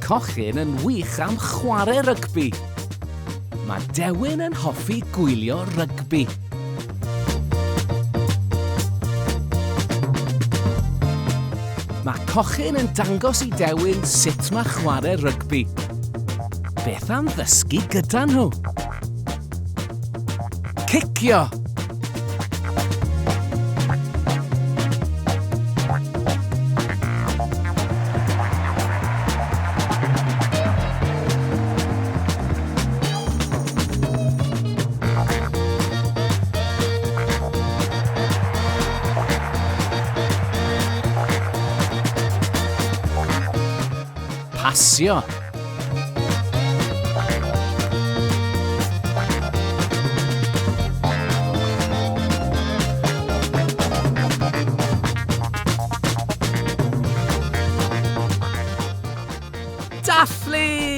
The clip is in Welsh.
Cochyn yn wych am chwarae rygbi. Mae Dewin yn hoffi gwylio rygbi. Mae Cochyn yn dangos i Dewin sut mae chwarae rygbi. Beth am ddysgu gyda nhw? Cicio! Pasio. Dathlu!